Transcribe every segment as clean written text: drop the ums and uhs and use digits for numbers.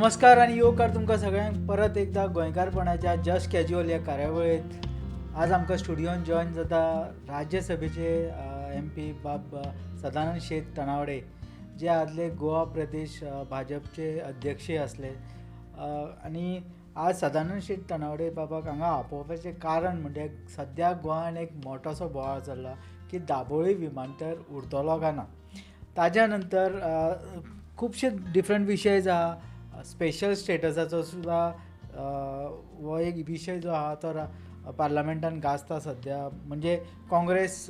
नमस्कार आनी येवकार तुमकां सगळ्यांक परत एकदा गोंयकारपणाच्या जस्ट कॅज्युअल ह्या कार्यावळींत. आज आमकां स्टुडियोन जॉयन जाता राज्यसभेचे एम पी बाब सदानंद शेट तनावडे, जे आदले गोवा प्रदेश भाजपचे अध्यक्षय आसले. आनी आज सदानंद शेट तनावडे बाबाक हांगा आपोवपाचें कारण म्हणजे सद्या गोंयान एक मोठोसो बोवाळ चल्ला की दाबोळी विमानतळ उरतलो काय ना. ताज्या नंतर खुबशे डिफरंट विशय आहा. स्पेशल स्टेटसाचो सुद्दां हो एक विशय जो आहा तो पार्लमेंटान गाजता सद्या. म्हणजे काँग्रेस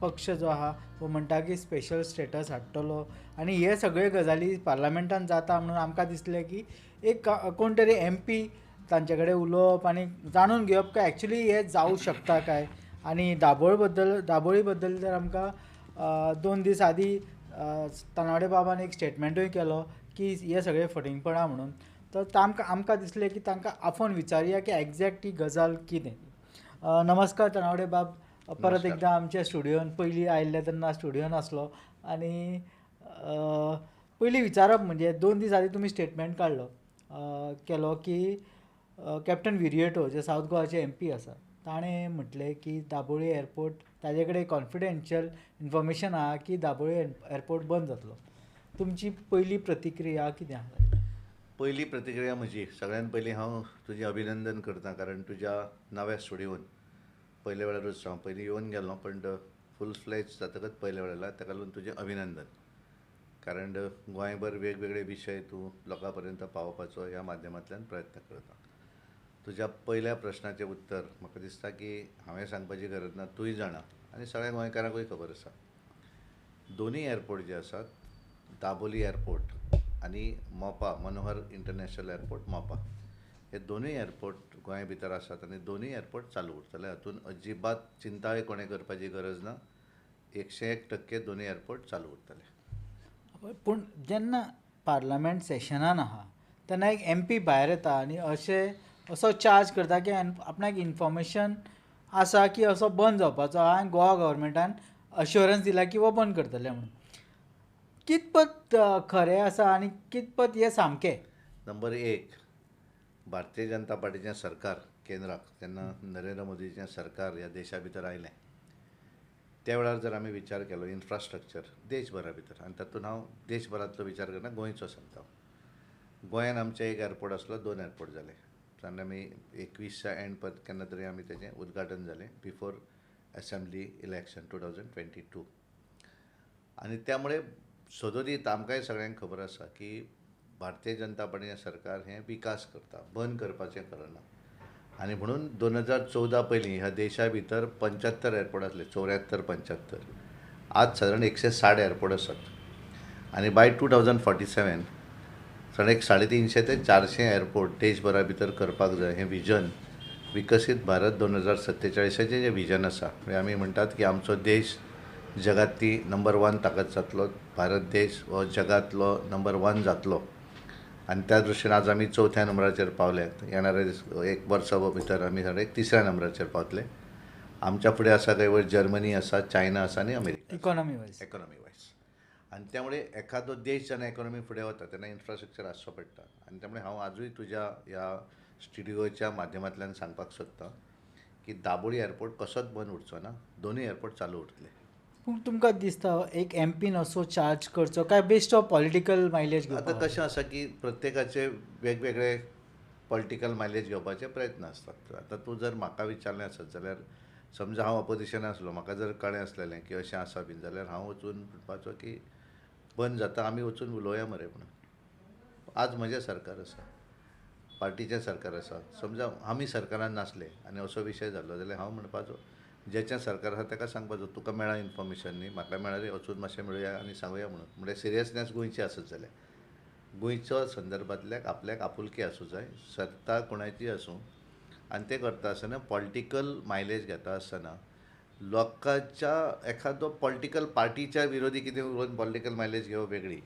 पक्ष जो आहा तो म्हणटा की स्पेशल स्टेटस हाडटलो आनी हे सगळे गजाली पार्लमेंटान जाता म्हणून आमकां दिसलें की एक कोण तरी एम पी तांचे कडेन उलोवप आनी जाणून घेवप काय एक्चुली हें जावं शकता काय. आनी दाबोळी बद्दल तर आमकां 2 दीस आदीं तनावडे बाबान एक स्टेटमेंटूय केलो की हे सगळें फटींगपणां म्हणून. तर आमकां दिसलें की तांकां आफोवन विचारुया की एग्जॅक्ट ही गजाल कितें. नमस्कार तनावडे बाब, परत एकदां आमच्या स्टुडियोन. पयलीं आयिल्ले तेन्ना स्टुडियोन आसलो. आनी पयलीं विचारप म्हणजे 2 दीस आदीं तुमी स्टेटमेंट काडलो केलो की कॅप्टन विरिएटो जे सावथ गोवाचे एम पी आसा, ताणें म्हटलें की दाबोळी एअरपोर्ट, ताजे कडेन कॉन्फिडेन्शियल इन्फॉर्मेशन आहा की दाबोळी एअरपोर्ट बंद जातलो. तुमची पयली प्रतिक्रिया कितें आहा? पयली प्रतिक्रिया म्हजी, सगळ्यान पयलीं हांव तुजें अभिनंदन करता, कारण तुज्या नव्या स्टुडियोन पयल्या वेळारूच हांव पयलीं येवन गेलो, पण फूल फ्लॅज जातकच पयल्या वेळार, ताका लागून तुजें अभिनंदन, कारण गोंयभर वेगवेगळे विशय तूं लोकां पर्यंत पावोवपाचो ह्या माध्यमांतल्यान प्रयत्न करता. तुज्या पयल्या प्रश्नाचें उत्तर म्हाका दिसता की हांवें सांगपाची गरज ना, तूंय जाणा आनी सगळ्या गोंयकारांकूय खबर आसा. दोनूय एअरपोर्ट जे आसात, दाबोली एअरपोर्ट आनी मोपा, मनोहर इंटरनॅशनल एअरपोर्ट मोपा, हे दोनूय एअरपोर्ट गोंया भितर आसात आनी दोनूय एअरपोर्ट चालू उरतले. हातूंत अजिबात चिंताय कोणें करपाची गरज ना. 101% दोनूय एअरपोर्ट चालू उरतले. पूण जेन्ना पार्लमेंट सेशनान आहा तेन्ना एक एम पी भायर येता आनी अशें असो चार्ज करता की आपणाक इन्फॉर्मेशन आसा की असो बंद जावपाचो आहा आनी गोवा गव्हर्मेंटान अश्योरन्स दिला की हो बंद करतले म्हणून, कितपत खरें आसा आनी कितपत हें सामकें? नंबर एक, भारतीय जनता पार्टीचें सरकार केंद्राक तेन्ना नरेंद्र मोदीचें सरकार ह्या देशा भितर आयलें त्या वेळार जर आमी विचार केलो इन्फ्रास्ट्रक्चर देशभरा भितर, आनी तातूंत हांव देशभरांतलो विचार करना, गोंयचो सांगता. गोंयान आमचें एक एअरपोर्ट आसलो, दोन एअरपोर्ट जाले आनी आमी 21च्या एंड पर केन्ना तरी आमी तेजें उद्घाटन जालें before assembly election 2022. आनी त्यामुळे सदोदीत आमकांय सगळ्यांक खबर आसा की भारतीय जनता पार्टीचें सरकार हें विकास करता, बंद करपाचें करना. आनी म्हणून 2014 पयलीं ह्या देशा भितर 75 एअरपोर्ट आसले, 74 75. आज सादारण 160 एअरपोर्ट आसात आनी बाय 2047 सादारण एक 350 ते 400 एअरपोर्ट देशभरा भितर करपाक जाय. हें विजन, विकसीत भारत 2047चें जें विजन आसा, म्हणजे आमी म्हणटात की आमचो देश जगांतली नंबर वन ताकद जातलो, भारत देश हो जगांतलो नंबर वन जातलो आनी त्या दृश्टीन आज आमी चवथ्या नंबराचेर पावल्यात. येणाऱ्या एक वर्सा भितर आमी सादारण एक तिसऱ्या नंबराचेर पावतले. आमच्या फुडें आसा खंय वयर जर्मनी आसा, चायना आसा आनी America. Economy wise. Economy wise. आनी त्यामुळे एखादो देश जेन्ना इकॉनॉमी फुडें वता तेन्ना इन्फ्रास्ट्रक्चर आसचो पडटा. आनी त्यामुळे हांव आजूय तुज्या ह्या स्टुडियोच्या माध्यमांतल्यान सांगपाक सोदतां की दाबोळी एअरपोर्ट कसोच बंद उरचो ना, दोनूय एअरपोर्ट चालू उरतले. पूण तुमकां दिसता एक एम पीन असो चार्ज करचो काय बेस्ट ऑफ पॉलिटिकल मायलेज आतां घेवपाक? कशें आसा की प्रत्येकाचे वेगवेगळे पॉलिटिकल मायलेज घेवपाचे प्रयत्न आसतात. आतां तूं जर म्हाका विचारलें आसत जाल्यार, समजा हांव ऑपोजिशनान आसलो, म्हाका जर कळ्ळें आसलेलें की अशें आसा बीन जाल्यार हांव वचून म्हणपाचो की बंद जाता, आमी वचून उलोवया मरे म्हणून. आज म्हजें सरकार आसा, पार्टीचें सरकार आसा. समजा आमी सरकारान नासले आनी असो विशय जालो जाल्यार हांव म्हणपाचो जेचें सरकार आसा ताका सांगपाचो, तुका मेळ्ळा इन्फॉर्मेशन न्ही, म्हाका मेळ्ळा, वचून मातशें मेळुया आनी सांगुया म्हणून. म्हणल्यार सिरियसनेस गोंयची आसत जाल्यार, गोंयचो संदर्भांतल्याक आपल्याक आपुलकी आसूं जाय, सत्ता कोणाची आसूं. आनी तें करता आसतना, पॉलिटिकल मायलेज घेता आसतना, लोकांच्या एखादो पॉलिटिकल पार्टीच्या विरोधी कितें उलोवन पॉलिटिकल मायलेज घेवप वेगळी,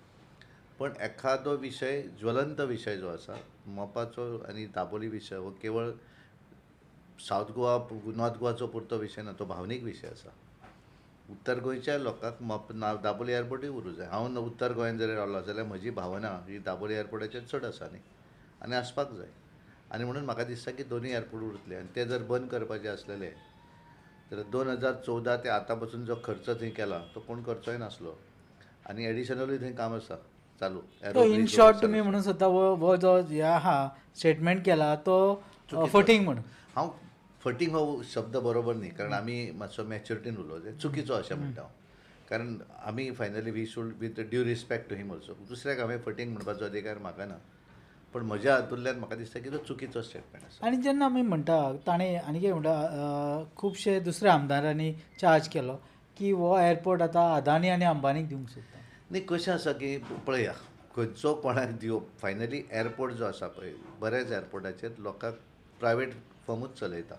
पण एखादो विशय, ज्वलंत विशय जो आसा मोपाचो आनी दाबोली विशय, हो केवळ सावथ गोवा, नॉर्थ गोवाचो पुरतो विशय ना, तो भावनीक विशय आसा. उत्तर गोंयच्या लोकांक मोप ना दाबोली एअरपोर्टूय उरूं जाय. हांव उत्तर गोंयान जरी रावलो जाल्यार म्हजी भावना ही दाबोली एअरपोर्टाचेर चड आसा न्ही. आनी आसपाक जाय. आनी म्हणून म्हाका दिसता की दोनूय एअरपोर्ट उरतले आनी ते जर बंद करपाचे आसलेले जाल्यार 2014 ते आतां पसून जो खर्च थंय केला तो कोण करचोय नासलो आनी एडिशनलूय थंय काम आसा चालू. इन शॉर्ट तुमी म्हणून सुद्दां हो जो हे आहा स्टेटमेंट केला तो फटींग म्हणून. हांव फटींग हो शब्द बरोबर न्ही, कारण आमी मातसो मॅच्युरिटीन उलोवं, चुकीचो अशें म्हणटा हांव, कारण आमी finally we should with due respect to him also. दुसऱ्याक हांवें फटींग म्हणपाचो अधिकार म्हाका ना, पण म्हज्या हातूंतल्यान म्हाका दिसता की तो चुकीचो स्टेटमेंट आसा. आनी जेन्ना आमी म्हणटा ताणें आनी कितें म्हणटा, खुबशे दुसऱ्या आमदारांनी चार्ज केलो की हो एअरपोर्ट आतां अदानी आनी अंबानीक दिवंक सोदता. न्ही, कशें आसा की पळया खंयचो कोणाक दिवप, फायनली एअरपोर्ट जो आसा पळय बऱ्याच एअरपोर्टाचेर लोकांक प्रायवेट फर्मूच चलयता,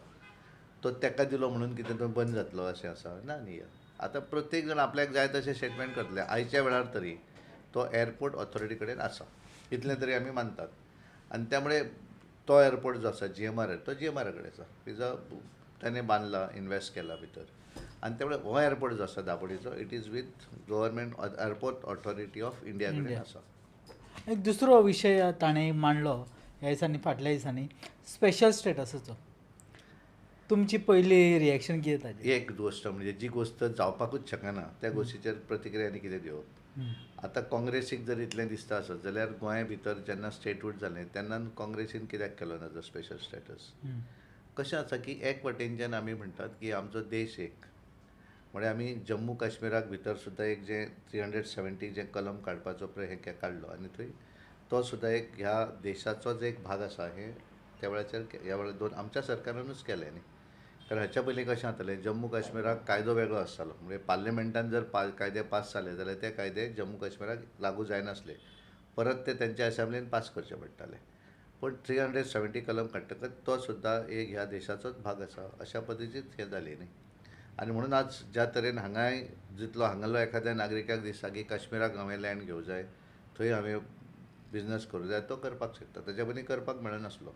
तो ताका दिलो म्हणून कितें तो बंद जातलो अशें आसा ना न्ही. आतां प्रत्येक जाण आपल्याक जाय तशें स्टेटमेंट करतले. आयच्या वेळार तरी तो एअरपोर्ट ऑथॉरिटी कडेन आसा इतलें तरी आमी मानतात आनी त्यामुळे तो एअरपोर्ट जो आसा GMR तो GMR कडेन आसा, is ताणें बांदला, इन्वेस्ट केला भितर. आनी त्यामुळे हो एअरपोर्ट जो आसा दाबोळीचो it is with government airport authority of India कडेन आसा. एक दुसरो विशय ताणें मांडलो ह्या दिसांनी, फाटल्या दिसांनी, स्पेशल स्टेटसाचो. तुमची पयली रिएक्शन कितें ताजें? एक गोश्ट म्हणजे जी गोश्ट जावपाकूच शकना त्या गोश्टीचेर प्रतिक्रिया आनी कितें दिवप. आतां काँग्रेसीक जर इतलें दिसता आसत जाल्यार गोंया भितर जेन्ना स्टेटहूड जालें तेन्ना काँग्रेसीन कित्याक केलो ना तो स्पेशल स्टेटस? कशें आसा की एक वटेनच्यान आमी म्हणटात की आमचो देश एक, म्हळ्यार आमी जम्मू काश्मीराक भितर सुद्दां एक जें 370 जें कलम काडपाचो हें काडलो आनी थंय तो सुद्दां एक ह्या देशाचोच एक भाग आसा हें त्या वेळाचेर ह्या वेळार दोन आमच्या सरकारानूच केलें न्ही. कारण हाच्या पयलीं कशें जातालें, जम्मू काश्मीराक कायदो वेगळो आसतालो, म्हणजे पार्लिमेंटान जर कायदे पास जाले जाल्यार ते कायदे जम्मू काश्मीराक लागू जायनासले, परत ते तेंच्या असेंब्लीन पास करचे पडटाले. पूण 370 कलम काडटकच तो सुद्दां एक ह्या देशाचोच भाग आसा अशा पद्दतीच हें जालें न्ही. आनी म्हणून आज ज्या तरेन हांगाय जितलो हांगालो एखाद्या नागरिकाक दिसता की काश्मीराक हांवें लँड घेवं जाय, थंय हांवें बिजनस करूं जाय, तो करपाक शकता, ताच्या पयलीं करपाक मेळनासलो.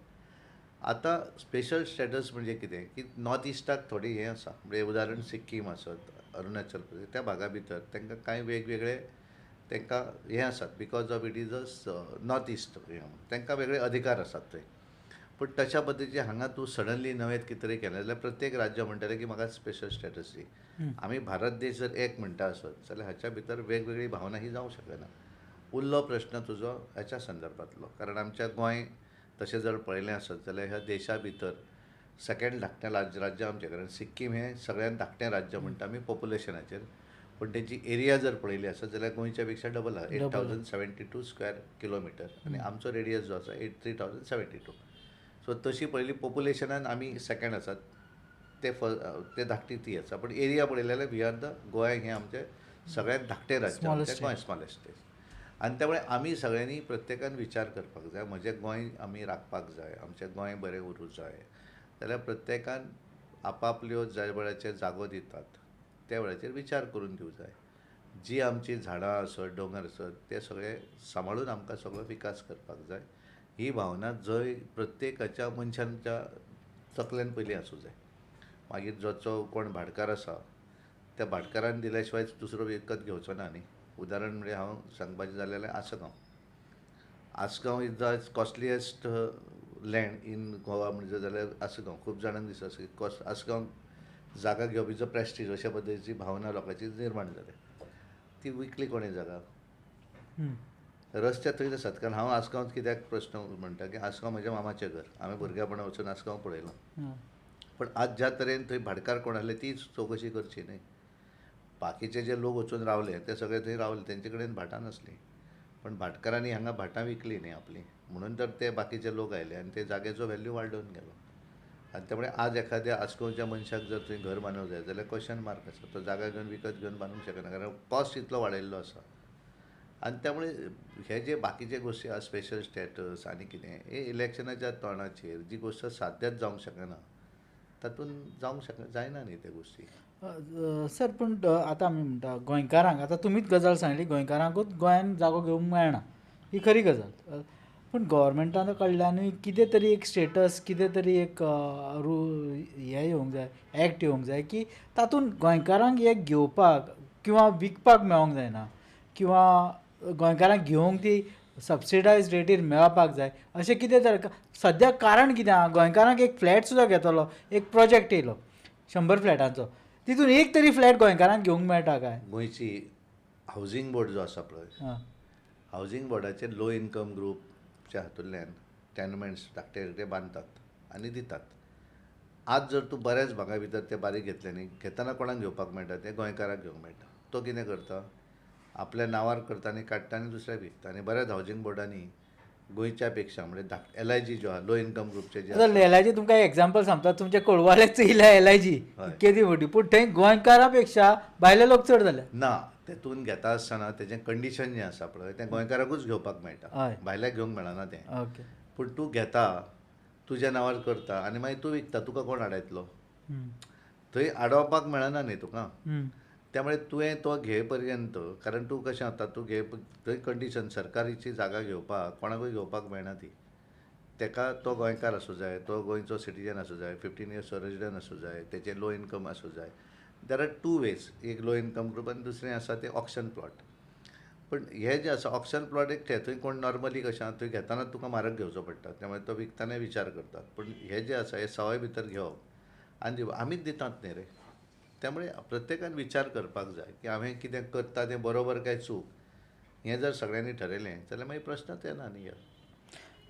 आतां स्पेशल स्टेटस म्हणजे कितें की नॉर्थ इस्टाक थोडी हें आसा, म्हणजे उदाहरण सिक्कीम आसत, अरुणाचल प्रदेश, त्या भागा भितर तांकां कांय वेगवेगळे तांकां हें आसात, because of it is a north east, तांकां वेगळे अधिकार आसात थंय. पूण तशा पद्दतीचे हांगा तूं सडनली नवें कितें तरी केलें जाल्यार प्रत्येक राज्य म्हणटलें की म्हाका स्पेशल स्टेटस दी. आमी भारत देश जर एक म्हणटा आसत जाल्यार हाच्या भितर वेगवेगळी भावना ही जावंक शकना. उरलो प्रश्न तुजो हाच्या संदर्भांतलो, कारण आमच्या गोंय तशें जर पळयलें आसत जाल्यार ह्या देशा भितर सेकेंड धाकटें राज्य आमचें, कारण सिक्कीम हें सगळ्यांत धाकटें राज्य म्हणटा आमी पॉप्युलेशनाचेर, पूण तेची एरिया जर पळयली आसत जाल्यार गोंयच्या पेक्षा डबल आसा, 8072 स्क्वेअर किलोमिटर आनी आमचो रेडियस जो आसा 3072. सो तशी पळयली पॉप्युलेशनान आमी सेकेंड आसात, ते धाकटी ती आसा, पूण एरिया पळयली जाल्यार we are the Goa हें आमचें सगळ्यांत धाकटें राज्य, गोंय स्मॉलेस्ट स्टेट. आनी त्यामुळे आमी सगळ्यांनी प्रत्येकान विचार करपाक जाय, म्हजें गोंय आमी राखपाक जाय, आमचें गोंय बरें उरूंक जाय जाल्यार प्रत्येकान आपापल्यो ज्या वेळाचेर जागो दितात त्या वेळाचेर विचार करून दिवंक जाय. जी आमची झाडां आसत, दोंगर आसत, ते सगळे सांबाळून आमकां सगळो विकास करपाक जाय. ही भावना जंय प्रत्येकाच्या मनशांच्या तकलेन पयलीं आसूं जाय. मागीर जो कोण भाटकार आसा त्या भाटकारान दिल्या शिवाय दुसरो विकत घेवचो ना न्ही. उदाहरण म्हणजे हांव सांगपाचें जालें जाल्यार Assagao, Assagao is the costliest land in Goa म्हणजे जाल्यार आसगांव खूब जाणांक दिसता की कॉस्ट आसगांव जागा घेवप is a prestige अशा पद्दतीची भावना लोकांची निर्माण जाल्या. ती विकली कोणें जागा, रस्ते थंयच आसात. कारण हांव आसगांव कित्याक प्रश्न म्हणटा की आसगांव म्हज्या मामाचें घर, हांवें भुरगेपणा वचून आसगांव पळयलां. पण आज ज्या तरेन थंय भाटकार कोण आसले ती चवकशी करची न्ही. बाकीचे जे लोक वचून रावले ते सगळे थंय रावले, तेंचे कडेन भाटां नासलीं, पण भाटकारांनी हांगा भाटां विकली न्ही आपली, म्हणून तर ते बाकीचे लोक आयले आनी ते जाग्याचो व्हॅल्यू वाडोवन गेलो. आनी त्यामुळे आज एखाद्या आसगांवच्या मनशाक जर थंय घर बांदूंक जाय जाल्यार क्वेश्चन मार्क आसा, तो जागा घेवन विकत घेवन बांदूंक शकना, कारण कॉस्ट इतलो वाडयल्लो आसा. आनी त्यामुळे हे जे बाकीचे गोश्टी आसा स्पेशल स्टेटस आनी कितें हे इलेक्शनाच्या तोंडाचेर जी गोश्ट साध्याच जावंक शकना तातूंत जावंक शकना, जायना न्ही त्या गोश्टी. सर, पूण आतां आमी म्हणटा गोंयकारांक, आतां तुमीच गजाल सांगली गोंयकारांकूच गोंयान जागो घेवंक मेळना, ही खरी गजाल. पूण गव्हर्मेंटा कडल्यानूय कितें तरी एक स्टेटस, कितें तरी एक हें येवंक जाय, एक्ट येवंक जाय की तातूंत गोंयकारांक हें घेवपाक किंवा विकपाक मेळोंक जायना, किंवा गोंयकारांक घेवंक ती सबसिडायज रेटीर मेळपाक जाय अशें कितें तर सद्याक कारण कितें आहा गोंयकारांक एक फ्लॅट सुद्दां घेतलो, एक प्रोजेक्ट येयलो 100 फ्लॅटांचो, तितून एक तरी फ्लॅट गोंयकारांक घेवंक मेळटा काय? गोंयची हावजींग बोर्ड जो आसा पळय, हावजींग बोर्डाचेर लो इनकम ग्रुपच्या हातूंतल्यान टेनमेंट्स धाकटे धाकटे बांदतात आनी दितात. आज जर तूं बऱ्याच भागा भितर ते बारीक घेतले न्ही, घेतना कोणाक घेवपाक मेळटा तें गोंयकाराक घेवंक मेळटा. तो कितें करता आपल्या नांवार करता आनी काडटा आनी दुसऱ्याक विकता. आनी बऱ्याच हावजींग बोर्डांनी गोंयच्या पेक्षा म्हणजे एल I जी जो आहा लो इनकम ग्रुपचे जे एल I जी तुमकां एग्जाम्पल सांगता, तुमच्या कोळवाल्याच येयल्या एल I जी केदी व्हडली, पूण थंय गोंयकारां पेक्षा भायले लोक चड जाले ना. तेतून घेता आसतना तेजें कंडिशन जें आसा पळय तें गोंयकाराकूच घेवपाक मेळटा, भायल्याक घेवंक मेळना तें. पूण तूं घेता तुज्या नांवार करता आनी मागीर तूं विकता, तुका कोण आडायतलो? थंय आडोवपाक मेळना न्ही तुका. त्यामुळे तुवें तो घे पर्यंत, कारण तूं कशें आतां तूं घे थंय कंडिशन सरकारीची जागा घेवपाक कोणाकूय घेवपाक मेळना ती. तेका तो गोंयकार आसूं जाय, तो गोंयचो सिटीजन आसूं जाय, 15 इयर्स रेजिडंट आसूं जाय, तेचें लो इनकम आसूं जाय. There are two ways, एक लो इनकम ग्रूप आनी दुसरें आसा तें ऑक्शन प्लॉट. पण हे जे आसा ऑक्शन प्लॉट एक थंय कोण नॉर्मली कशें आसा थंय घेतना तुका म्हारग घेवचो पडटा, त्यामुळे तो विकतना विचार करतात. पूण हे जे आसा हे सवाय भितर घेवप आनी आमीच दितात न्ही रे. त्यामुळे प्रत्येकान विचार करपाक जाय की हांवें कितें करता तें बरोबर काय चूक, हें जर सगळ्यांनी ठरयलें जाल्यार मागीर प्रश्नच येना न्ही.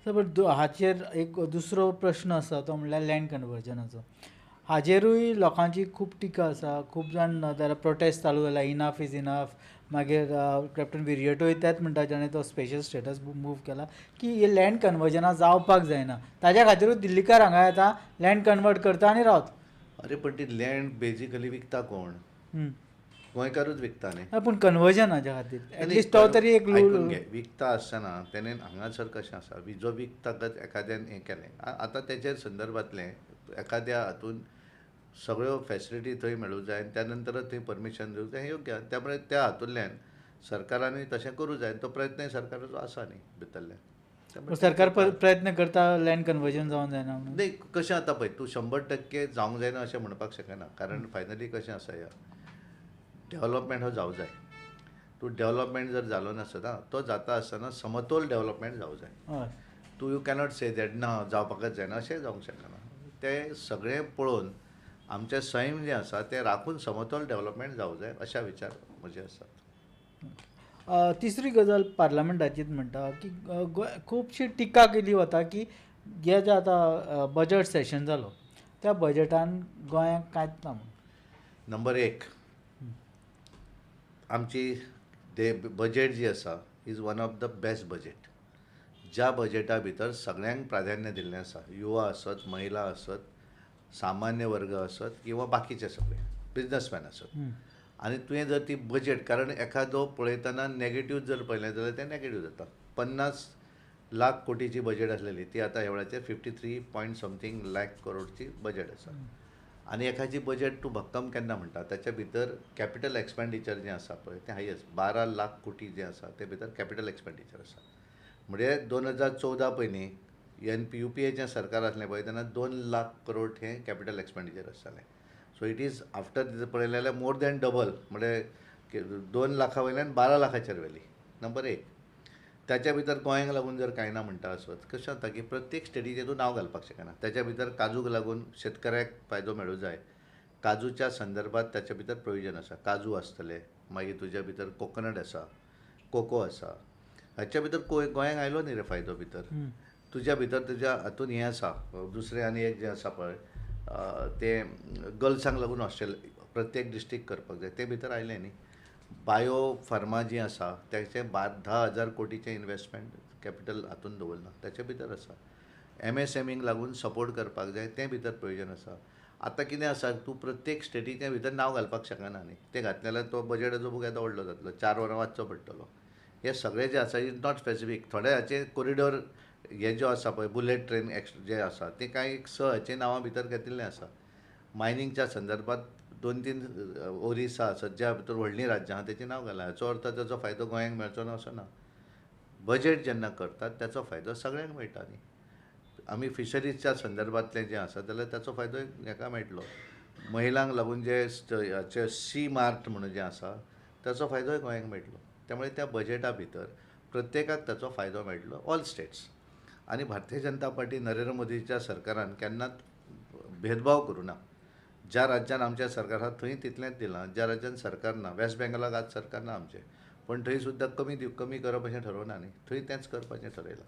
सर बट हाचेर एक दुसरो प्रश्न आसा तो म्हणल्यार लँड कन्वर्जनाचो. हाजेरूय लोकांची खूब टिका आसा, खूब जाण प्रोटेस्ट चालू जाला, इनफ is enough. मागीर कॅप्टन विरियटोय तेच म्हणटा जाणें तो स्पेशल स्टेटस मूव केला की हे लँड कन्वर्जनां जावपाक जायना, ताज्या खातीरूच दिल्लीकार हांगा येता, लँड कन्वर्ट करता आनी रावता. अरे पण ती लँड बेजिकली विकता कोण? गोंयकारूच विकता न्ही. पूण कन्वर्जन हाज्या खातीर एटलिस्ट तो तरी एक आयकून घे, विकता आसतना तेणें हांगासर कशें आसा जो विकता एखाद्यान हें केलें आतां तेचेर संदर्भांतलें एखाद्या हातून सगळ्यो फेसिलिटी थंय मेळूं जाय आनी त्या नंतरच थंय परमिशन दिवंक जाय, हें योग्य. त्यामुळे त्या हातूंतल्यान सरकारानूय तशें करूं जाय, तो प्रयत्नय सरकाराचो आसा न्ही भितरल्यान. सरकार प्रयत्न करता लँड कन्वर्जन जावंक जायना म्हणून. न्ही कशें आतां पळय तूं 100% जावंक जायना अशें म्हणपाक शकना, कारण फायनली कशें आसा ह्या डेवलपमेंट हो जावं जाय. तूं डेवलपमेंट जर जालो नासतना तो जाता आसतना समतोल डेवलपमेंट जावं जाय. तूं you cannot say that ना जावपाकच जायना अशें जावंक शकना. तें सगळें पळोवन आमचें सैम जें आसा तें राखून समतोल डेवलपमेंट जावं जाय अशा विचार म्हजे आसात. तिसरी गजाल पार्लमेंटाचीच म्हणटा की खुबशी टिका केली वता की हे जें आतां बजट सेशन जालो त्या बजटान गोंयांक कांयच ना म्हणून. नंबर 1, आमची बजेट जी आसा is one of the best budget. ज्या बजेटा भितर सगळ्यांक प्राधान्य दिल्लें आसा, युवा आसत, महिला आसत, सामान्य वर्ग आसत किंवा बाकीचे सगळे बिजनसमॅन आसत. आनी तुवें जर ती बजेट, कारण एखादो पळयतना नेगेटीव जर पळयलें जाल्यार तें नेगेटीव जाता. 50 लाख कोटीची बजेट आसलेली ती आतां ह्या वेळाचेर 53 पॉयंट समथींग लाख करोडची बजेट आसा. आनी एखादी बजेट तूं भक्कम केन्ना म्हणटा ताच्या भितर कॅपिटल एक्सपेंडिचर जें आसा पळय तें हायस्ट 12 लाख कोटी जें आसा ते भितर कॅपिटल एक्सपेंडिचर आसा. म्हणजे 2014 पयलीं एन यू पी एचें सरकार आसलें पळय तेन्ना 2 लाख करोड हें कॅपिटल एक्सपेंडिचर आसतालें. सो it is after पळयलें जाल्यार मोर दॅन डबल, म्हणजे 2 लाखा वयल्यान 12 लाखाचेर व्हेली. नंबर 1. ताच्या भितर गोंयांक लागून जर कांय ना म्हणटा आसत कशें जाता की प्रत्येक स्टेटीचें तूं नांव घालपाक शकना. ताच्या भितर काजूक लागून शेतकऱ्याक फायदो मेळूं जाय, काजूच्या संदर्भात ताच्या भितर प्रोविजन आसा, काजू आसतले, मागीर तुज्या भितर कोकोनट आसा, कोको आसा, हाच्या भितर गोंयांक आयलो न्ही रे फायदो भितर. तुज्या भितर तुज्या हातून हें आसा दुसरें आनी एक जें आसा पळय तें गर्ल्सांक लागून हॉस्टेल प्रत्येक डिस्ट्रिक्ट करपाक जाय, तें भितर आयलें न्ही. बायो फार्मा जी आसा तेचें 10,000 कोटीचें इन्वेस्टमेंट कॅपिटल हातून दवरलां, ताचे भितर आसा. एमएसएमईक लागून सपोर्ट करपाक जाय तें भितर प्रोविजन आसा. आतां कितें आसा तूं प्रत्येक स्टेटीचें भितर नांव घालपाक शकना न्ही, तें घातलें जाल्यार तो बजेटाचो बूक येदो व्हडलो जातलो, 4 वरां वाचचो पडटलो. हें सगळें जें आसा is not specific. थोडे हाचे कोरिडोर हे ज्यो आसा पळय बुलेट ट्रेन जे आसा ते कांय 6 हाचे नांवां भितर घेतिल्लें आसा. मायनिंगच्या संदर्भात 2-3 ओरिसा आसत ज्या भितर व्हडलीं राज्यां आहा तेचें नांव घालां. हाचो अर्थ ताचो फायदो गोंयांक मेळचो ना असो ना. बजेट जेन्ना करतात ताचो फायदो सगळ्यांक मेळटा न्ही. आमी फिशरीजच्या संदर्भांतलें जें आसा जाल्यार ताचो फायदो हेका मेळटलो. महिलांक लागून जे हाचे सी मार्ट म्हणून जें आसा ताचो फायदोय गोंयांक मेळटलो. त्यामुळे त्या बजेटा भितर प्रत्येकाक ताचो फायदो मेळटलो, ऑल स्टेट्स. आनी भारतीय जनता पार्टी नरेंद्र मोदीच्या सरकारान केन्नाच भेदभाव करूं ना. ज्या राज्यान आमचें सरकार आसा थंय तितलेंच दिलां, ज्या राज्यान सरकार ना, वेस्ट बेंगलाक आज सरकार ना आमचें, पण थंय सुद्दां कमी करप अशें ठरोवना न्ही, थंय तेंच करपाचें ठरयलां.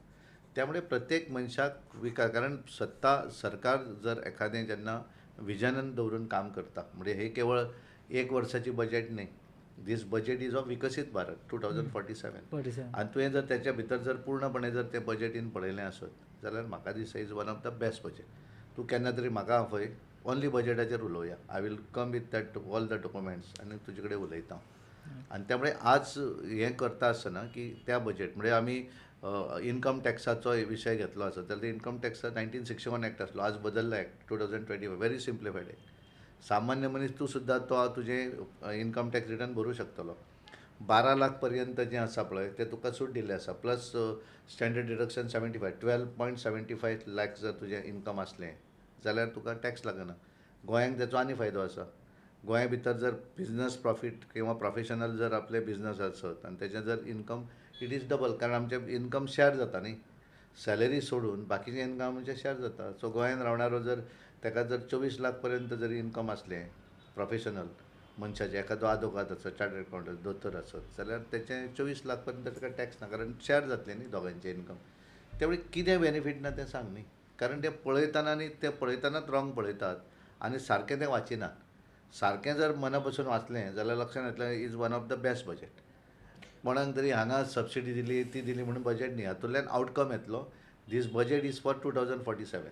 त्यामुळे प्रत्येक मनशाक विकास, कारण सत्ता सरकार जर एखादें जेन्ना विजनान दवरून काम करता, म्हणजे हे केवळ एक वर्साची बजेट न्ही, this budget is of Viksit Bharat 2047. आनी तुवें जर त्याच्या भितर जर पूर्णपणे जर तें बजेटीन पळयलें आसत जाल्यार म्हाका दिसता is one of the best budget. तूं केन्ना तरी म्हाका आपय, ओन्ली बजेटाचेर उलोवया, I will come with that all the documents आनी तुजे कडेन उलयता. आनी त्यामुळे आज हें करता आसतना की त्या बजेट म्हणजे आमी इन्कम टॅक्साचो विशय घेतलो आसत जाल्यार इन्कम टॅक्स 1961 एक्ट आसलो, आज बदलला एक्ट 2025, व्हेरी सिम्प्लिफायड एक्ट. सामान्य मनीस तूं सुद्दां तो तुजें इन्कम टॅक्स रिटर्न भरूं शकतलो. 12 लाख पर्यंत जें आसा पळय तें तुका सूट दिल्लें आसा, प्लस स्टँडर्ड डिडक्शन 75, 12.75 लाख जर तुजें इन्कम आसलें जाल्यार तुका टॅक्स लागना. गोंयांक तेचो आनी फायदो आसा. गोंया भितर जर बिजनस प्रॉफीट किंवा प्रोफेशनल जर आपले बिजनस आसत आनी तेजें जर इन्कम it is double, कारण आमचें इन्कम शेअर जाता न्ही, सॅलरी सोडून बाकीचें इन्कम आमचें शेअर जाता. सो गोंयान रावणारो जर ताका जर 24 लाख पर्यंत जरी इन्कम आसलें प्रोफेशनल मनशाचें, एखादो आदोगाद आसत, चार्टर्ड अकाउंटंट, दोतोर आसत जाल्यार तेचें 24 लाख पर्यंत ताका टॅक्स ना, कारण शेअर जातलें न्ही दोगांयचें इन्कम. त्यामुळे कितें बेनिफीट ना तें सांग न्ही, कारण तें पळयतना आनी तें पळयतनाच रॉंग पळयतात आनी सारकें तें वाचिनात. सारकें जर मना पसून वाचलें जाल्यार लक्षांत येतलें is one of the best budget. कोणाक तरी हांगा सबसिडी दिली ती दिली म्हणून बजेट न्ही, हातूंतल्यान आवटकम येतलो. This budget is for 2047.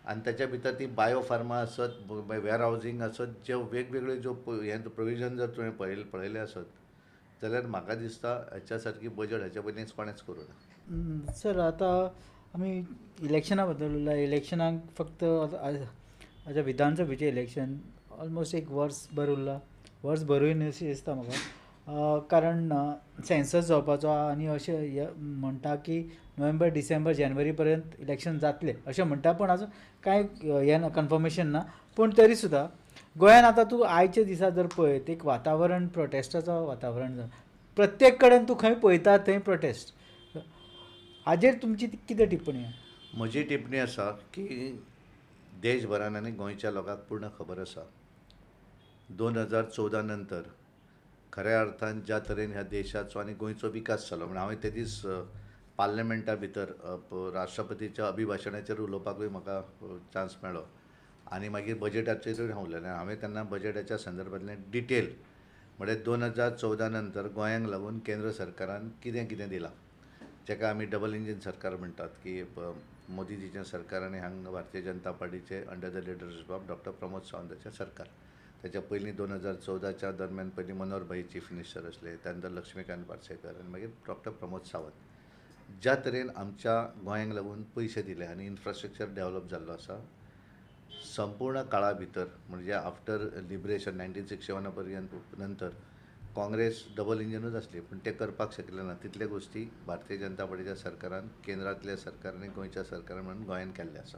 आनी ताच्या भितर ती बायोफार्मा आसत, वेअर हावजींग आसत, जे वेगवेगळे ज्यो हें प्रोविजन जर तुवें पळयलें आसत जाल्यार म्हाका दिसता हाच्या सारकी बजेट हाच्या पयलींच कोणेंच करूं ना. सर, आतां आमी इलेक्शना बद्दल उरला. इलेक्शनाक फक्त आतां विधानसभेचें इलेक्शन ऑलमोस्ट एक वर्स भर उरलां, वर्स भरूय न्ही अशें दिसता म्हाका, कारण सेन्सस जावपाचो आनी अशें म्हणटा की नोव्हेंबर डिसेंबर जानेवारी पर्यंत इलेक्शन जातलें अशें म्हणटा, पूण आजून कांय हें ना, कन्फर्मेशन ना. पूण तरी सुद्दां गोंयान आतां तूं आयच्या दिसा जर पळयत एक वातावरण प्रोटेस्टाचो वातावरण जाला, प्रत्येक कडेन तूं खंय पळयता थंय प्रोटेस्ट. हाजेर तुमची कितें टिप्पणी? म्हजी टिप्पणी आसा की देशभरान आनी गोंयच्या लोकांक पूर्ण खबर आसा 2014 नंतर खऱ्या अर्थान ज्या तरेन ह्या देशाचो आनी गोंयचो विकास जालो, म्हण हांवें ते दीस पार्लमेंटा भितर राष्ट्रपतीच्या अभिभाशणाचेर उलोवपाकूय म्हाका चान्स मेळ्ळो आनी मागीर बजेटाचेरूय हांव उलयलें. हांवें तेन्ना बजेटाच्या संदर्भांतलें डिटेल म्हळ्यार 2014 नंतर गोंयांक लागून केंद्र सरकारान कितें कितें दिलां, जाका आमी डबल इंजीन सरकार म्हणटात, की मोदीजीचें सरकार आनी हांगा Bharatiya Janata पार्टीचें under the leadership of doctor Pramod सावंताचें सरकार. त्याच्या पयलीं 2014च्या दरम्यान पयलीं मनोहर भाई चीफ मिनिस्टर आसले, त्यानंतर लक्ष्मीकांत पार्सेकर आनी मागीर डॉक्टर प्रमोद सावंत. ज्या तरेन आमच्या गोंयांक लागून पयशे दिले आनी इन्फ्रास्ट्रक्चर डेवलप जाल्लो आसा संपूर्ण काळा भितर, म्हणजे आफ्टर लिबरेशन 1961 पर्यंत नंतर काँग्रेस डबल इंजिनूच आसली, पूण ते करपाक शकले ना. तितले गोश्टी भारतीय जनता पार्टीच्या सरकारान, केंद्रांतल्या सरकारान आनी गोंयच्या सरकारान म्हणून गोंयान केल्लें आसा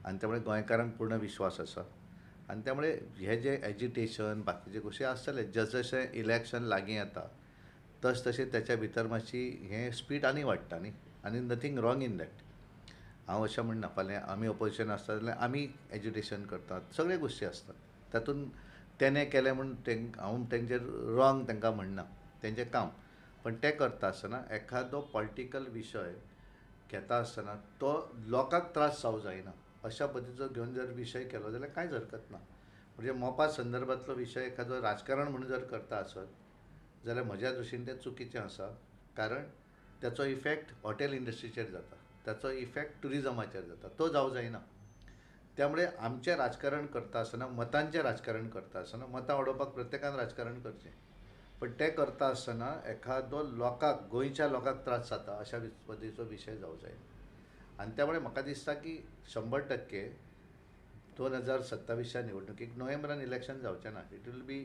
आनी त्यामुळे गोंयकारांक पूर्ण विश्वास आसा. आनी त्यामुळे हे जे एजिटेशन बाकीचे गोश्टी आसतले, जसजशें इलेक्शन लागीं येता तस तशें त्याच्या भितर मातशी हें स्पीड आनी वाडटा न्ही, आनी नथींग रॉंग इन that. हांव अशें म्हणना फाल्यां आमी ओपोजिशन आसता जाल्यार आमी एजिटेशन करतात, सगळे गोश्टी आसतात तातूंत तेणें केलें म्हूण हांव तेंचेर रॉंग तांकां म्हणना, तेंचें काम. पण तें करता आसतना एखादो पॉलिटिकल विशय घेता आसतना तो लोकांक त्रास जावं जायना अशा पद्दतीचो घेवन जर विशय केलो जाल्यार कांयच हरकत ना. म्हणजे मोपा संदर्भांतलो विशय एखादो राजकारण म्हणून जर करता आसत जाल्यार म्हज्या दृश्टीन तें चुकीचें आसा, कारण ताचो इफेक्ट हॉटेल इंडस्ट्रीचेर जाता, ताचो इफेक्ट ट्युरिजमाचेर जाता, तो जावं जायना. त्यामुळे आमचें राजकारण करता आसतना, मतांचें राजकारण करता आसतना, मतां वाडोवपाक प्रत्येकान राजकारण करचें, पण तें करता आसतना एखादो लोकांक, गोंयच्या लोकांक त्रास जाता अशा पद्दतीचो विशय जावं जायना. आनी त्यामुळे म्हाका दिसता की 100% 2027च्या निवडणुकीक नोव्हेंबरान इलेक्शन जावचें ना, it will be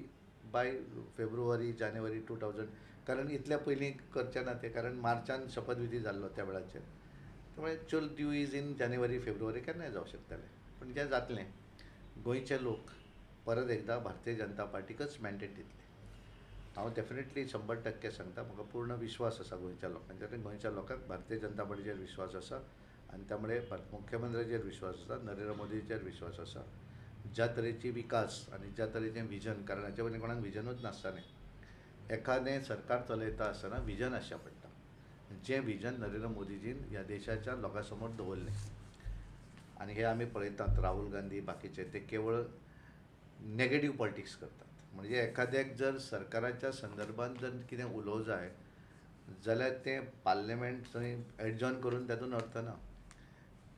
by February January 2000, कारण इतल्या पयलीं करचें ना तें, कारण मार्चान शपथविधी जाल्लो त्या वेळाचेर. त्यामुळे actual due is in January February केन्नाय जावं शकतालें, पूण जें जातलें गोंयचे लोक परत एकदां भारतीय जनता पार्टीकच मॅन्डेट दितले. हांव डेफिनेटली 100% सांगता, म्हाका पूर्ण विश्वास आसा गोंयच्या लोकांचेर आनी गोंयच्या लोकांक भारतीय जनता पार्टीचेर विश्वास आसा आनी त्यामुळे मुख्यमंत्र्याचेर विश्वास आसा, नरेंद्र मोदीचेर विश्वास आसा. ज्या तरेची विकास आनी ज्या तरेचें विजन, कारण हाचे पयलीं कोणाक विजनूच नासतालें. एखादें सरकार चलयता आसतना विजन आसचें पडटा, जें विजन नरेंद्र मोदीजीन ह्या देशाच्या लोकां समोर दवरलें. आनी हे आमी पळयतात राहुल गांधी बाकीचे ते केवळ नेगेटीव पॉलिटिक्स करतात. म्हणजे एखाद्याक जर सरकाराच्या संदर्भात जर कितें उलोवंक जाय जाल्यार तें पार्लमेंट थंय एडजॉर्न करून तातूंत अर्थ ना.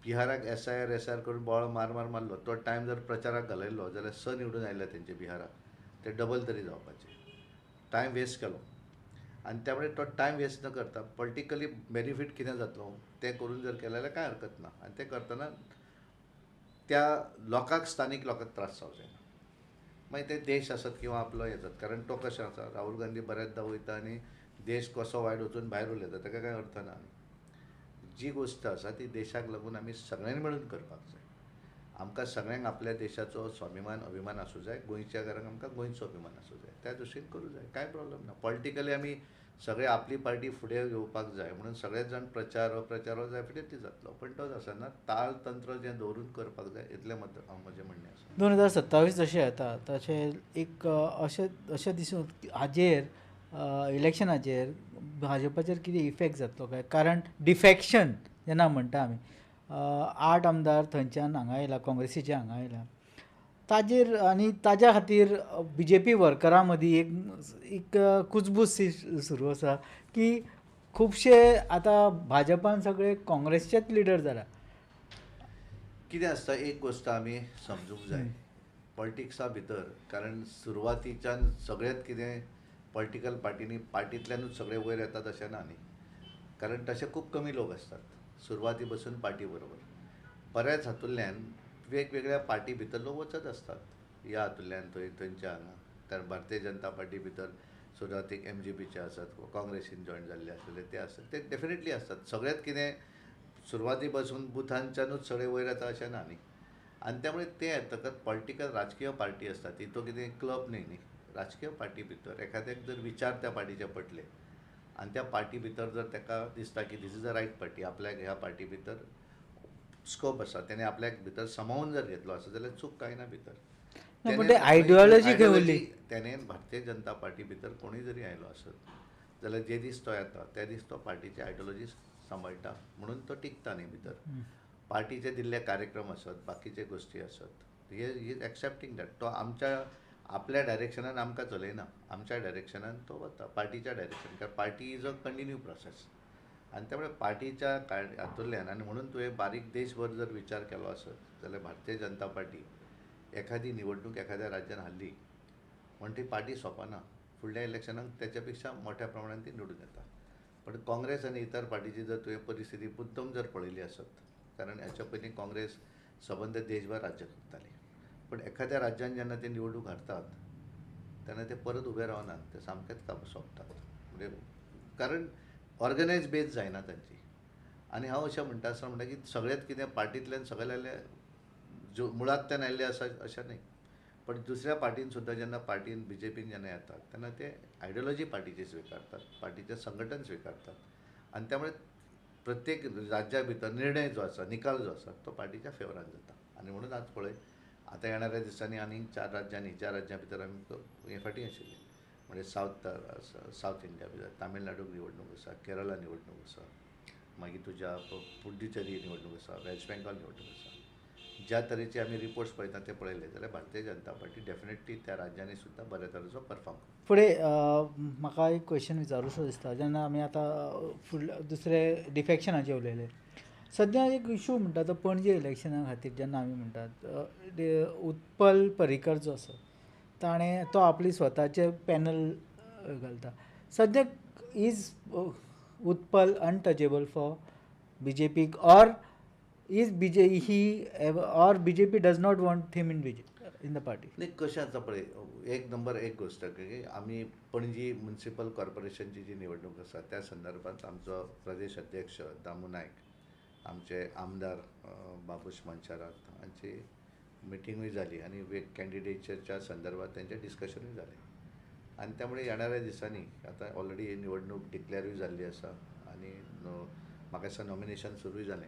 बिहाराक SIR SIR करून बोवाळ मार मार मारलो, तो टायम जर प्रचाराक घालयलो जाल्यार 6 निवडून आयले तेंचे बिहाराक, ते डबल तरी जावपाचे. टायम वेस्ट केलो आनी त्यामुळे तो टायम वेस्ट न करता पॉलिटिकली बेनिफीट कितें जातलो तें करून जर केलें जाल्यार कांय हरकत ना. आनी तें करतना त्या लोकांक, स्थानीक लोकांक त्रास जावचे ना. मागीर ते देश आसत किंवा आपलो हें जात, कारण तो कशें आसा, राहुल गांधी बऱ्याचदा वयता आनी देश कसो वायट वचून भायर उलयता, ताका कांय अर्थ ना. जी गोश्ट आसा ती देशाक लागून आमी सगळ्यांनी मेळून करपाक जाय. आमकां सगळ्यांक आपल्या देशाचो स्वाभिमान अभिमान आसूं जाय, गोंयच्या घरांक आमकां गोंयचो अभिमान आसूं जाय, त्या दृश्टीन करूं जाय, कांय प्रॉब्लम ना. पॉलिटिकली आमी सगळे आपली पार्टी फुडें घेवपाक जाय म्हणून सगळेच जाण प्रचार अप्रचार हो डेफिनेटली जातलो, पण तो आसना ताल तंत्र जें दवरून करपाक जाय इतलें मत म्हजें म्हणणें आसा. 2027 जशें येता तशें एक अशें अशें दिसून हाजेर इलेक्शनाचेर भाजपाचेर कितें इफेक्ट जातलो काय? कारण डिफेक्शन जेन्ना म्हणटा आमी, 8 आमदार थंयच्यान हांगा आयला, काँग्रेसीचे हांगा आयला, ताजेर आनी ताज्या खातीर बीजेपी वर्करां मदीं एक एक कुजबूज सुरू आसा की खुबशे आतां भाजपान सगळे काँग्रेसचेच लिडर जाला. कितें आसता, एक गोश्ट आमी समजूंक जाय पॉलिटिक्सा भितर, कारण सुरवातीच्यान सगळेच कितें पॉलिटिकल पार्टींनी पार्टींतल्यानूच सगळे वयर येतात अशें ना न्ही, कारण तशे खूब कमी लोक आसतात सुरवाती बसून पार्टी बरोबर. बऱ्याच हातूंतल्यान वेगवेगळ्या पार्टी भितर लोक वचत आसतात, ह्या हातूंतल्यान थंय थंयच्या हांगा. कारण भारतीय जनता पार्टी भितर सुरवातीक MGPचे आसात, काँग्रेसीन जॉयन जाल्ले आसले ते आसतात, ते डेफिनेटली आसतात. सगळ्यात कितें सुरवाती बसून बुथांच्यानूच सगळे वयर येता अशें ना न्ही. आनी त्यामुळे ते येतकच पॉलिटिकल राजकीय पार्टी आसता ती, तो कितें क्लब न्ही न्ही. राजकीय पार्टी भितर एखाद्याक जर विचार त्या पार्टीचे पटले आनी त्या पार्टी भितर जर ताका दिसता की this is a right party, आपल्याक ह्या पार्टी भितर स्कोप आसा, तेणे आपल्याक भितर समावून जर घेतलो आसा जाल्यार चूक कांय ना भितर. आयडियोलॉजी खंय उरली? तेणे भारतीय जनता पार्टी भितर कोणूय जरी आयलो आसत जाल्यार जे दीस तो येता त्या दीस तो पार्टीची आयडियोलॉजी सांबाळटा म्हणून तो टिकता न्ही भितर. पार्टीचे दिल्ले कार्यक्रम आसत, बाकीचे गोश्टी आसत, he is accepting that. तो आमच्या आपल्या डायरेक्शनान आमकां चलयना, आमच्या डायरेक्शनान तो वता, पार्टीच्या डायरेक्शन. कारण party is a continue process आनी त्यामुळे पार्टीच्या हातूंतल्यान. आनी म्हणून तुवें बारीक देशभर जर विचार केलो आसत जाल्यार भारतीय जनता पार्टी एखादी निवडणूक एखाद्या राज्यान हारली म्हण ती पार्टी सोंपना, फुडल्या इलेक्शनाक त्याच्या पेक्षा मोठ्या प्रमाणान ती निवडून येता. पण काँग्रेस आनी इतर पार्टीची जर तुवें परिस्थिती मुद्दम जर पळयली आसत, कारण हाच्या पयलीं काँग्रेस सबंद देशभर राज्य करताली, पण एखाद्या राज्यान जेन्ना ते निवडणूक हारतात तेन्ना ते परत उबे रावनात, ते सामकेच सोंपतात. म्हणजे कारण ऑर्गनायज बेज जायना तांची. आनी हांव अशें म्हणटा आसतना म्हणटा की सगळेच कितें पार्टींतल्यान सगळे आयले जो मुळांतल्यान आयिल्ले आसा अशें न्ही, पण दुसऱ्या पार्टीन सुद्दां जेन्ना पार्टीन बीजेपीन जेन्ना येतात तेन्ना ते आयडियोलॉजी पार्टीची स्विकारतात, पार्टीचें संघटन स्विकारतात आनी त्यामुळे प्रत्येक राज्या भितर निर्णय जो आसा, निकाल जो आसा तो पार्टीच्या फेवरान जाता. आनी म्हणून आज पळय आतां येणाऱ्या दिसांनी आनीक 4 राज्यांनी, 4 राज्यां भितर आमी हे फाटीं आशिल्ले, म्हणजे सावथ इंडिया भितर तामिळनाडूक निवडणूक आसा, केरला निवडणूक आसा, मागीर तुज्या पुडुचेरी निवडणूक आसा, वेस्ट बेंगॉल निवडणूक आसा. ज्या तरेचे आमी रिपोर्ट्स पळयता ते पळयले जाल्यार भारतीय जनता पार्टी डेफिनेटली त्या राज्यांनी सुद्दां बऱ्या तरेचो परफॉर्म करता. फुडें म्हाका एक क्वेश्चन विचारूसो दिसता, जेन्ना आमी आतां फुडल्या दुसरे डिफेक्शनाचे उलयले, सद्या एक इशू म्हणटा तो पणजे इलेक्शना खातीर जेन्ना आमी म्हणटात उत्पल पर्रीकर जो आसा ताणें तो आपली स्वताचे पॅनल घालता. सद्याक is Utpal untouchable for BJP or is he or BJP does not want him in in the party? नाही, कशें आसा पळय, एक नंबर एक गोश्ट की आमी पणजी म्युनिसिपल कॉर्पोरेशनची जी निवडणूक आसा त्या संदर्भात आमचो प्रदेश अध्यक्ष दामू नायक, आमचे आमदार बाबूश मंचारात हांची मिटिंगूय जाली आनी कॅन्डिडेटच्या संदर्भात तेंचें डिस्कशनूय जालें. आनी त्यामुळे येणाऱ्या दिसांनी आतां ऑलरेडी ही निवडणूक डिक्लेरूय जाल्ली आसा आनी म्हाका दिसता नॉमिनेशन सुरूय जालें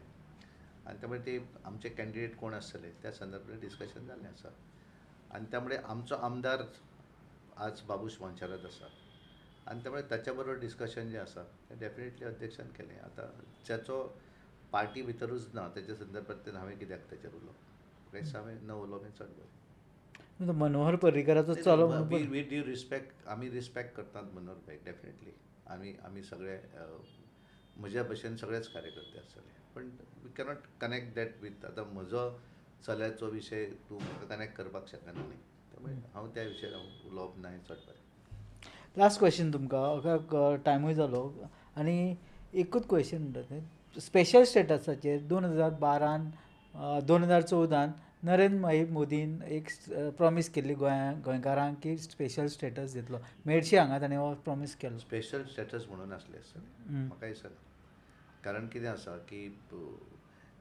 आनी त्यामुळे ते आमचे कॅन्डिडेट कोण आसतले त्या संदर्भात डिस्कशन जाल्लें आसा. आनी त्यामुळे आमचो आमदार आज बाबूश मोन्सेरात आसा आनी त्यामुळे ताच्या बरोबर डिस्कशन जें आसा तें डेफिनेटली अध्यक्षान केलें. आतां जाचो पार्टी भितरूच ना तेच्या संदर्भात हांवें कित्याक ताचेर उलोवप, म्हाका दिसता हांवें न उलोवप हें चड बरें. मनोहर पर्रीकराचो चलो we due respect, आमी रिस्पेक्ट करतात मनोहर भाई डेफिनेटली. आमी आमी सगळे म्हज्या भशेन सगळेच कार्यकर्ते आसतले, पण we cannot connect that with आतां म्हजो चल्याचो विशय तूं म्हाका कनेक्ट करपाक शकना न्ही, त्यामुळे हांव त्या विशयार हांव उलोवप ना हें चड बरें. लास्ट क्वेश्चन तुमकां, टायमूय जालो आनी एकूच क्वेश्चन म्हणटा तें स्पेशल स्टेटसाचेर 2012 2014 नरेंद्र मोदीन एक प्रॉमीस केल्ली गोंयकारांक की स्पेशल स्टेटस दितलो, मेडशी हांगा ताणें हो प्रॉमीस केलो. स्पेशल स्टेटस म्हणून आसलें आसतलें म्हाका दिसना, कारण कितें आसा की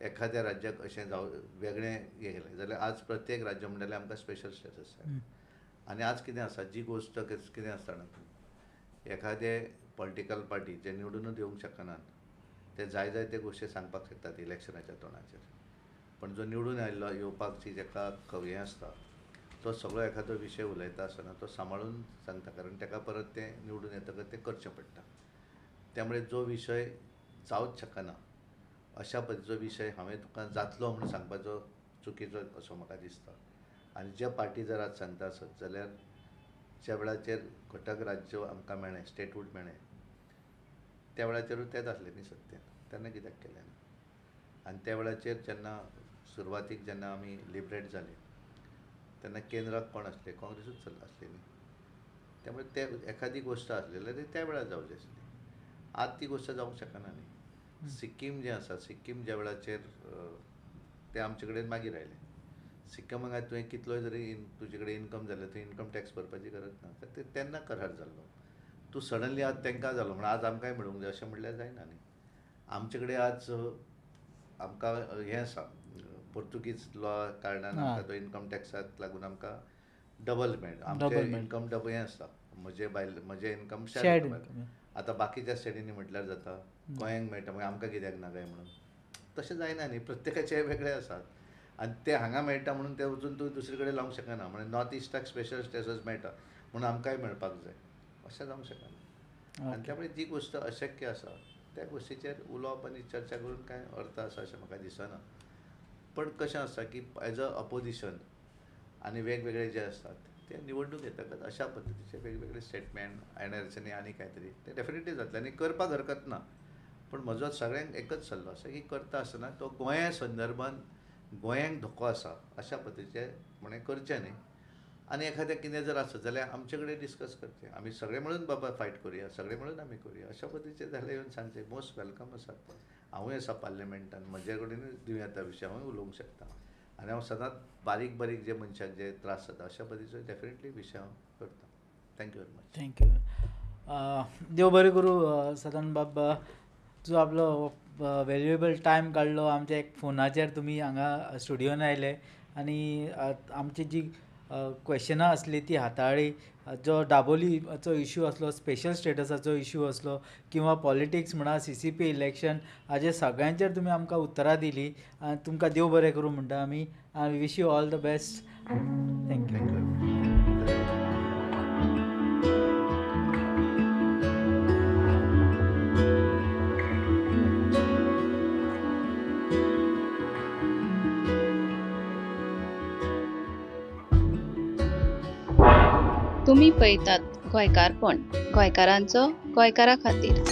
एखाद्या राज्याक अशें जावं वेगळें हें केलें जाल्यार आज प्रत्येक राज्य म्हणटलें आमकां स्पेशल स्टेटस जाय. आनी आज कितें आसा जी गोश्ट कितें आसता एखादे पॉलिटिकल पार्टी जे निवडूनच येवंक शकनात ते जाय जाय ते गोश्टी सांगपाक शकतात इलेक्शनाच्या तोंडाचेर, पण जो निवडून आयिल्लो येवपाची जेका हें आसता तो सगळो एखादो विशय उलयता आसतना तो सांबाळून सांगता, कारण ताका परत तें निवडून येतकच तें करचें पडटा. त्यामुळे जो विशय जावंच शकना अशा पद्दतीचो विशय हांवें तुका जातलो म्हूण सांगपाचो चुकीचो असो म्हाका दिसता. आनी ज्या पार्टी जर आज सांगता आसत जाल्यार ज्या वेळाचेर घटक राज्य आमकां मेळ्ळें, स्टेटहूड मेळ्ळें, त्या वेळाचेरूय तेच आसलें न्ही सत्तेन, तेन्ना कित्याक केलें ना? आनी त्या वेळाचेर जेन्ना सुरवातीक जेन्ना आमी लिबरेट जाले तेन्ना केंद्राक कोण आसले, काँग्रेसूच आसली न्ही. त्यामुळे ते एखादी गोश्ट आसली जाल्यार ती त्या वेळार जावची आसली, आज ती गोश्ट जावंक शकना न्ही. सिक्कीम जें आसा, सिक्कीम ज्या वेळाचेर तें आमचे कडेन मागीर आयलें. सिक्किमाक तुवें कितलोय जरी तुजे कडेन इनकम जाल्यार तुवें इनकम टॅक्स भरपाची गरज ना, ते तेन्ना करार जाल्लो. तूं सडनली आज तांकां जालो म्हण आज आमकांय मेळूंक जाय अशें म्हणल्यार जायना न्ही. आमचे कडेन आज आमकां हें आसा पोर्तुगीज लॉ कारणान आमकां तो इनकम टॅक्साक लागून आमकां डबल मेळटा, आमचें इनकम डबल हें आसता, म्हजे बायल म्हजें इनकम शेड. आतां बाकीच्या स्टेटींनी म्हटल्यार जाता, गोंयांक मेळटा मागीर आमकां कित्याक ना काय म्हणून, तशें जायना न्ही. प्रत्येकाचे वेगळे आसात आनी ते हांगा मेळटा म्हणून ते वचून तूं दुसरे कडेन लावंक शकना. म्हणजे नॉर्थ इस्टाक स्पेशल स्टेटस मेळटा म्हणून आमकांय मेळपाक जाय अशें जावंक शकना. आनी त्यामुळे जी गोश्ट अशक्य आसा त्या गोश्टीचेर उलोवप आनी चर्चा करून कांय अर्थ आसा अशें म्हाका दिसना. पण कशें आसता की एज अ अपोजिशन आनी वेगवेगळे जे आसतात ते निवडणूक येतकच अशा पद्दतीचे वेगवेगळे स्टेटमेंट एनआरसीनी आनी कांय तरी ते डेफिनेटली जातले आनी करपाक हरकत ना. पण म्हजो सगळ्यांक एकच सल्लो आसा की करता आसतना तो गोंया संदर्भान गोंयांक धोको आसा अशा पद्दतीचे म्हणें करचें न्ही. आनी एखादें कितें जर आसत जाल्यार आमचे कडेन डिस्कस करचें, आमी सगळे मेळून बाबा फायट करुया, सगळे मेळून आमी करुया अशा पद्दतीचें जाल्यार येवन सांगचें. मोस्ट welcome आसात, हांवूय आसा पार्लमेंटान, म्हजे कडेनूय दिवं विशय हांवूय उलोवंक शकता आनी हांव सदांच बारीक बारीक जे मनशाक जे त्रास जाता अशा पद्दतीचो डेफिनेटली विशय हांव करता. Thank you very much. Thank you. देव बरें करूं सदानंद बाब, तुजो आपलो व्हॅल्युएबल टायम काडलो, आमच्या एक फोनाचेर तुमी हांगा स्टुडियोन आयले आनी आमची जी क्वेशनां आसली ती हाताळ्ळी. जो दाबोलीचो इशू आसलो, स्पेशल स्टेटसाचो इशू आसलो, किंवा पॉलिटिक्स म्हणा, CCP election, हाजे सगळ्यांचेर तुमी आमकां उत्तरां दिली. तुमकां देव बरें करूं म्हणटा आमी. I wish you all the best. Thank you. तुम्ही पळयतात गोंयकारपण, गोंयकारांचो गोंयकारा खातीर.